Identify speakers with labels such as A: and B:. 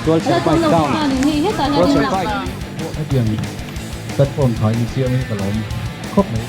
A: Tualchher bike down Tualchher bike.
B: Hetiang platform tha in siam hi ka lawm khawp mai.